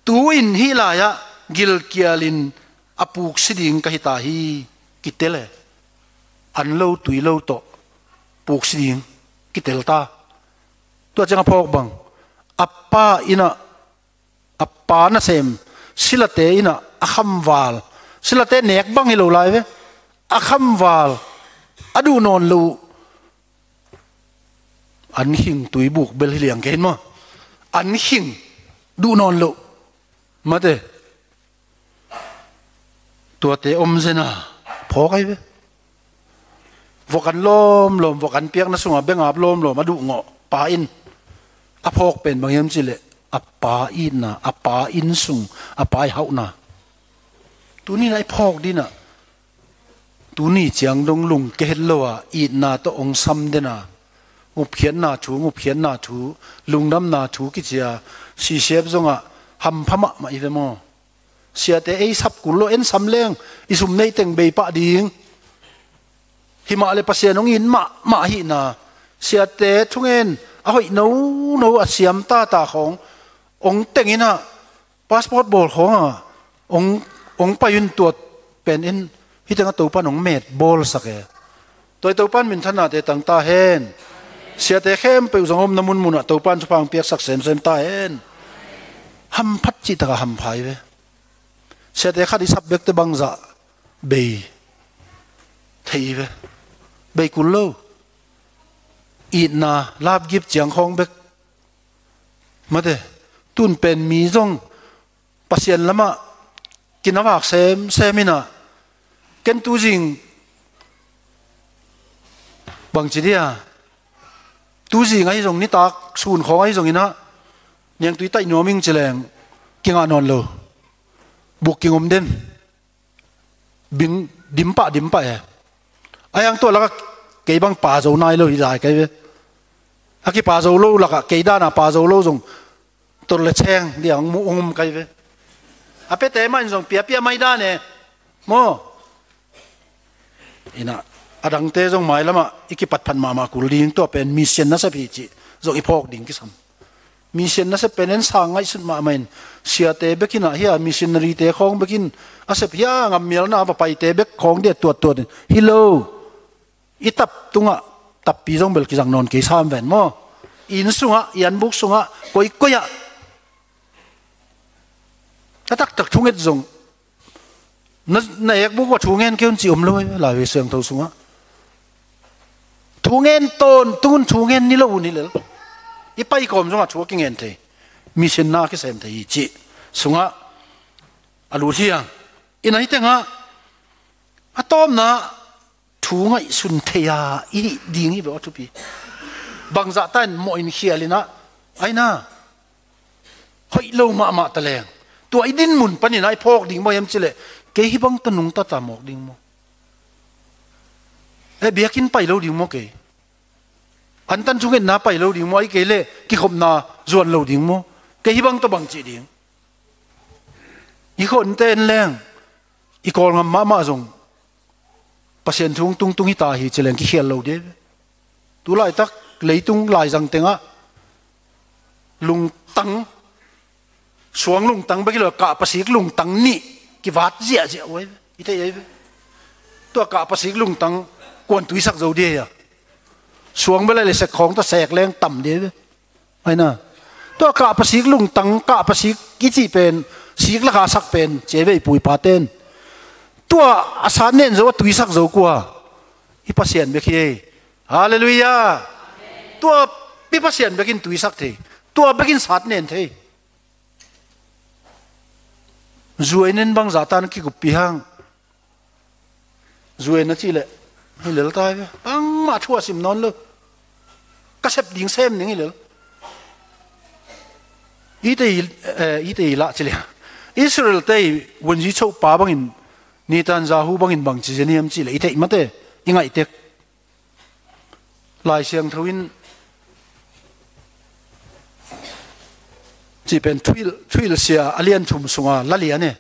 tu-in hih lai-ah gilkialin a puksi ding ka hi ta hi. Kitel e. An lo tui lo tawh puksi ding kitel ta. Tua ciang a phawk bang, a pa in ah, a pa nasem silate in ah a khamval, silate nek bang hi lo lai ve, a khamval a duh nawn lo uh. An khing tuibuk bel hi liang kei maw? An khing duh nawn lo uh. Mate, tuate om zena phawk ahi ve. Vok an lawmlawm, vok an piakna sungah bengap lawmlawm a duhngawh pa in a phawk pen bang hiam cihleh, a pa itna, a pa inn sung, a pa i hauhna. Tuni-in ah i phawk dingin ah, tuni ciang dong lungke het lo a, itna tawh hong sam den a, ngupkhiatna thu, ngupkhiatna thu, lungdamna thu kici a, C C F zongah hampha mahmah i ve maw? Siate ei sap kul lo, en sam leng i sum neih teng bei pah ding. Himah le Pasian hong it mahmah ahihna, siate thungen a hoih nono a siam tata khawng hong teng in ah, passport bawl khawng a hong, hong pai un, tua pen in hih tengah Topan hong met bawlsak e. Tua hi Topan minthanna te tang ta hen. Siate khempeuh zong omna munmun ah Topan thupha hong piaksak semsem ta hen. Hamphat cihtakah hampha hi ve. Siate khat i sap bekte bangzah bei thei hi ve. Bei kul lo. Itna, lapgip ciang khawng bek. Mate, tun pen mi zong Pasian lamah kinavak semsem in ah, ken tuzing bangci dia, tuzing ahi zong, nitak sun khawng ahi zongin ah, niangtui taih nuam ing ci leng kingah nawn lo. Buk kingom den. Bing, dim pah, dim pah e. A hiang tua lakah kei bang pa zo nai lo hi lai kai ve. A kipa zo lo lakah kei dana pa zo lo zong tor le cheng dia hong mu, hong um kai ve. A piate mah in zong piapia mai dan e. Maw? Ina, a dangte zong mailamah i kipatphat mahmah kul ding, tua pen mission nasep hi cih zong i phawk ding kisam. Mission nasep pen en sang ngaihsut mahmah in, siate bek in ah hia, missionary te khawng bek in a sep hia, ngammialna a va paite bek khawng dia tuattuat in, hi lo. I tap tungah tappi zong bel kizang nawn kei sam ven maw? I inn sungah, i anbuk sungah, koikoi ah a taktak thunget zong, na, na ekbuk uah thu ngen kei un cih om lo, Lai Siangtho sungah. Thu ngen tawntung un, thu ngen ni lo un hi lel. I pai kawm zongah thu a kingen thei, mission na a kisem thei hi cih sungah a lut hi a. Ina, hih tengah a tawpna thu ngaihsun thei-a i hih ding hi ve aw, thupi. Bangzah ta in mawh in khial in ah, aina, hoih lo mahmah ta leng, tua i dinmun panin ah i phawk ding maw hiam cihleh, kei hih bang tawh nungta ta mawk ding maw? Eh, biakinn pai lo ding maw kei? Antan thungetna pai lo ding maw? Ahih kei leh kikhopna zuan lo ding maw? Kei hih bang tawh bang cih ding? I khonte en leng, i Kawlgam mahmah zong Pasian thu tungtung hi ta hi ci leng kikhial lo ding. Tu laitak leitung laizang tengah lungtang, suang lungtang bek hi lo, kah pasik lungtang nih kivat ziahziah uh ahi ve. I theih ahi ve. Tua kah pasik lungtang kuan tuisak zo ding hi a. Suang bel a le sek khawng tawh sek leng tam ding ahi ve. Aina, tua kah pasik lungtang, kah pasik i cih pen, sik lakah a sak pen, ci ahi ve i pu i pate'n. Tua a sat nen zo, a tuisak zo kua? I Pasian bek hi ei. Halleluiah. Tua i Pasian bekin tuisak thei, tua bekin sat nen thei. Zuai nen bangzah tan kikuppih hang. Zuai na cih leh hi lel ta hi ve. Bangmah thu a sim nawn lo. Ka sep ding sem ning hi lel. Ite i, eh, ite i lah ci leh, Israel te i vunzi chopa bangin, Netanyahu bangin bang ci zen hiam cih leh, i theih mate, i ngaih tek. Lai Siangtho in Cih pen thuhilh, thuhilhsia a lian thum sunga la lian e.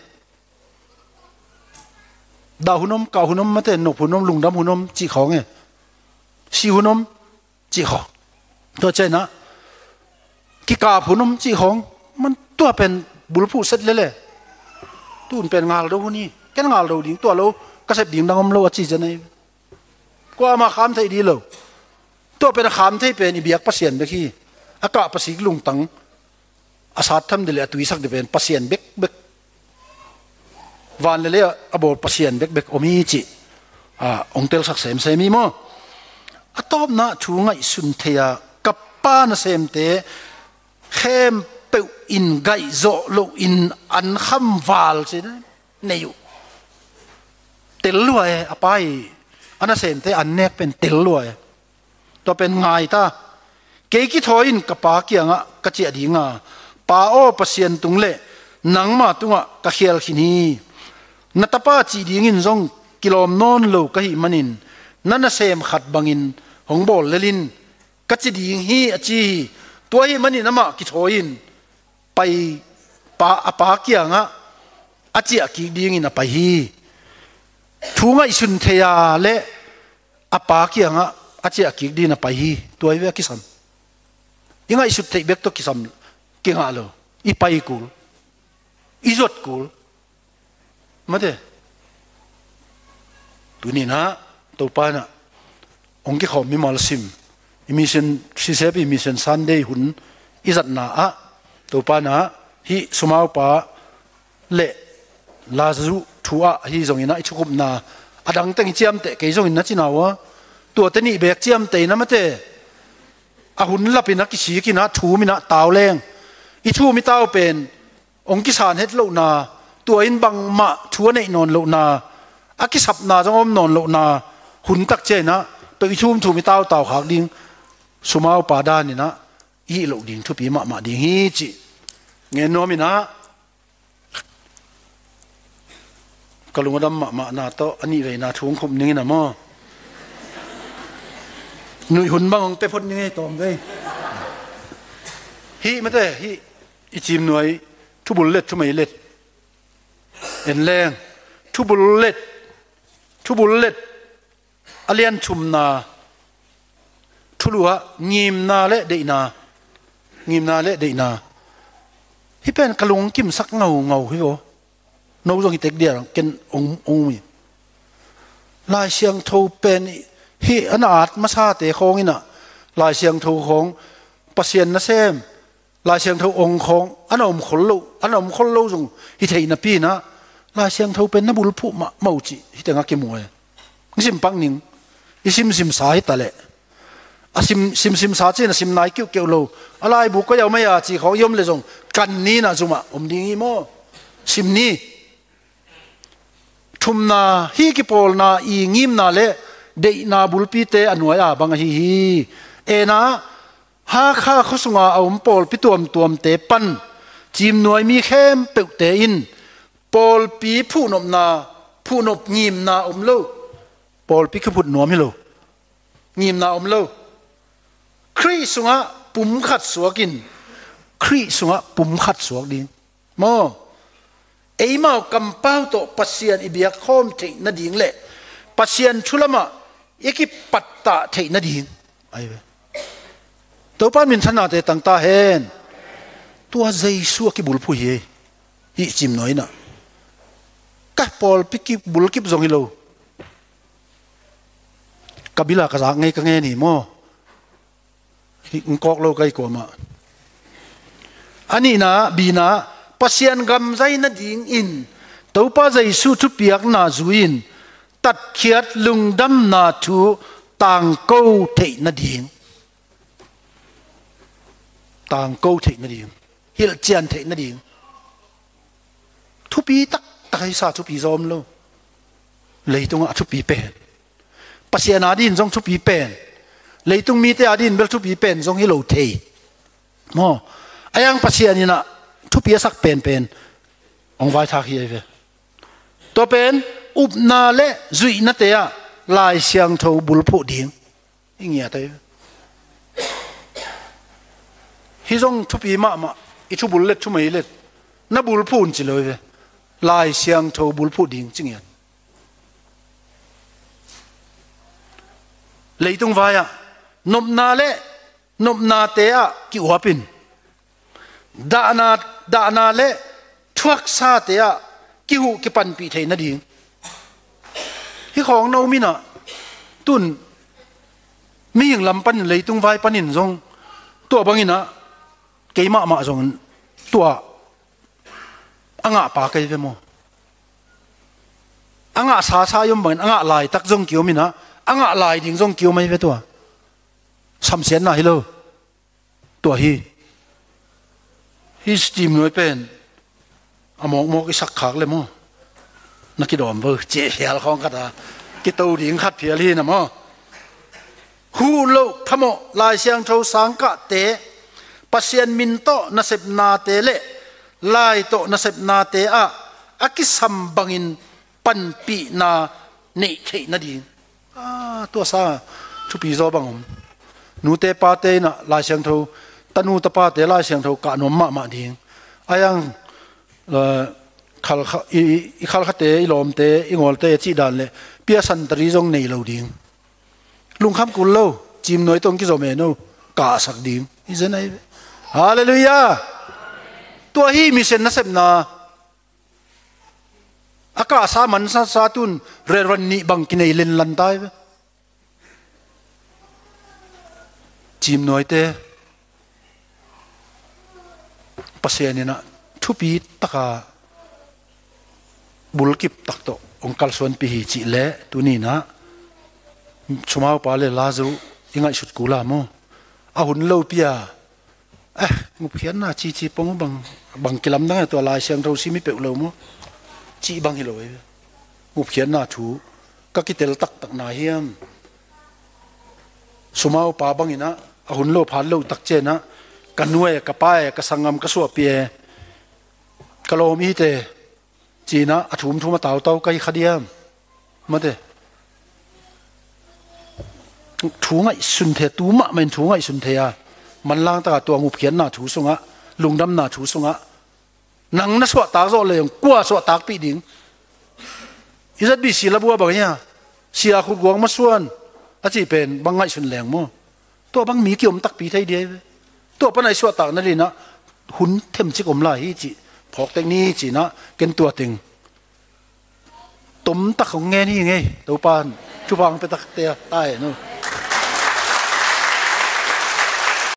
Dah hun om, kah hun om, mate, nop hun om, lungdam hun om cih khawng e. Si hun om cih khawng. Tua cianah kikap hun om cih khawng. Man tua pen bulphuh set lele. Tun pen ngaldo hun hi. Ken ngaldo ding, tua lo ka sep ding dang om lo a ci cianah hi. Kuamah kham theih dih lo. Tua pen a kham thei pen i biak Pasian bek hi. A kah pasik lungtang, a sat tham dih le a tuisak dih pen Pasian bekbek, van le lei a bawl Pasian bekbek om hi cih, a, hong telsak semsem hi maw? A tawpna thu ngaihsun thei a, ka pa nasemte khempeuh in gaihzawh loin an khamval ci nei uh. Tel lua e, a pa i a nasemte an nek pen tel lua e. Tua pen ngai ta. Kei kithawi in ka pa kiangah ka ciah dinga, Pa aw, Pasian tung le nangma tungah ka khial khin hi. Na tapa cih dingin zong kilawm nawn lo ka hih manin na nasem khat bangin hong bawl lel in ka ci ding hi, a ci hi. Tua ahih manin amah kithawi in pai, pa, a pa kiangah a ciah kik dingin a pai hi. Thu ngaihsun thei a le a pa kiangah a ciah kik dingin a pai hi. Tua hi ve a kisam. I ngaihsut theih bek tawh kisam kingah lo. I pai kul, i zuat kul. Mate. Tuninah Topa inah hong kikhawm mimal sim, i mission, sisep i Mission Sunday hun i zatna ah Topa inah hih sumaupa le Lazaruh thu ah hi zongin ah i thukupna a dangteng i ciamteh kei zongin na cina uh a, tuate nih beek ciamteh inah, mate, a hun lapin a kisikin ah thum inah tau leng i thum i tau pen hong kisan het lohna, tua in bangmah thu a neih nawn lohna, a kisapna zong a om nawn lohna hun tak ciah inah tua i thum thum i tau tau khak ding sumaupa dan inah i hih loh ding thupi mahmah ding hi cih ngen nuam inah, ka lung a dam mahmahna tawh a nih veina thu hong khum ning inah maw? Nuih hun bang hong pia phot ning ei tawm vei. Hih, mate, hih i cimnuai thubul let, thumei let, en leng, thubul let, thubul let a lian thumna, thulu ah ngimna le deihna, ngimna le deihna. Hih pen ka lung kimsak ngaungau hi aw. No zong hi tek dia ken ong, ong um hi. Lai Siangtho pen hih a na at masate khawng inah, Lai Siangtho khawng, Pasian nasem Lai Siangtho ong khawng a na om khol lo, a na om khol lo zong hi thei napi inah, Lai Siangtho pen na bulphuh mahmah uh cih hih tengah kimu e. Hong sim pak ning. I simsim sa hi ta leh, a sim, simsim sa cin a sim nai kiuhkeuh lo, a laibu koi a om ei a ci khawng i om le zong kan ni inah zumah om ding hi maw? Sim ni. Thumna, hih kipawlna i ngimna le deihna bulpite a nuai a bang ahi hi. Ena, Hakha khuasunga a om pawlpi tuamtuamte pan cimnuai mi khempeuhte in pawlpi phuhnopna, phuhnop ngimna om lo. Pawlpi kiphut nuam hi lo. Ngimna om lo. Khrih sungah pumkhat suak in, Khrih sungah pumkhat suak ding. Maw? Eimau kampau tawh Pasian i biak khawm theih nading le Pasian thu lamah i kipattah theih nading. Ai ve. Topa in minthannate tang ta hen. Tua Jesu a kibulphuh hi ei. Hih cimnuai inah. Ka pawlpi kibulkip zong hi lo. Ka bila ka zak ngei ka ngen hi maw? Hih hong kawk lo ka hi kuamah. A nihna, bina, Pasian gam zai nadingin Topa Jesu thupiakna zui-in tatkhiat lungdamna thu tangko theih nading. Tangko theih nading. Hilhcian theih nading. Thupi taktak ahi sa, thupi zaw om lo. Leitungah a thupi pen, Pasian adin zong thupi pen, leitung mite adin bel thupi pen zong hi lo thei. Maw? A yang Pasian inah thupi a sak penpen hong vaithak hi ahi ve. Tua pen upna le zuihnate ah Lai Siangtho bulphuh ding. I ngiat ahi. Hih zong thupi mahmah. I thubul let, thumei let, na bulphuh un ci lo hi ve. Lai Siangtho bulphuh ding ci ngiat. Leitung vai-ah nopna le nopnate ah ki-uap in, dahna, dahna le thuaksate ah kihuh kipanpih theih nading. Hih khawng na um inah, tun mihing lam panin, leitung vai panin zong tua bang inah, keimah mah zong tua a ngah pa kei ve maw? A ngah sasa i om bangin, a ngah laitak zong ki-om inah, a ngah lai ding zong ki-om ahi ve tua. Samsiatna hi lo. Tua hi. Hih Steam nuai pen a mawkmawk i sak khak le maw? Na kidawm bo, cih phial khawng khat a kito ding khat phial hi na maw? Huh loh phamawh Lai Siangtho sangkahte, Pasian min tawh nasepnate le lai tawh nasepnate ah a kisam bangin panpihna neih theih nading. Ah, tua sa thupi zaw bang om. Nute pate inah Lai Siangtho, tanu tapate Lai Siangtho kah nuam mahmah ding. A yang, eh, khalkha, i, i, i khalkhate, i lawmte, i ngawlte a cih dan le piasan tari zong nei lo ding. Lungkham kul lo, Cimnuai tawh kizom e no, kahsak ding. I zen ahi ve. Halleluiah. Tua hi mission nasepna. A kahsa mansa sa tun relevant nih bang kinei lenlan ta hi ve. Cimnuaite Pasian inah thupi taka bulkip tak tawh hong kalsuanpih hi cih leh, tuni inah sumaupa le lazu i ngaihsut kula maw? A hun lopi a, eh, ngupkhiatna cici pong bang, bang kilamdang a, tua Lai Siangtho sim i peuh lo maw? Cih bang hi lo e. Ngupkhiatna thu ka kitel taktak na hiam? Sumaupa bang inah a hun lo phat lo tak cianah, ka nu e, ka pa e, ka sanggam, ka suahpi e, ka lawm ite, ci inah a thumthum a tautau ka hi kha diam? Mate. Thu ngaihsun thei, tu mahmah in thu ngaihsun thei a, manlang taka tua ngupkhiatna thu sungah, lungdamna thu sungah, nang na suahtak zawh leng kua suahtakpih ding? I Z B C labu a bang hi a, sia khutguang masuan a cih pen bang ngaihsun leng maw? Tua bang mi kiom takpi thei ding hi ve. Tua pana i suahtak nadinah hun themcik om lai hi cih phawktek ni ci inah ken tua teng tomtak hong ngen hi ngei. Topa in thupha hong pia takte a ta e no.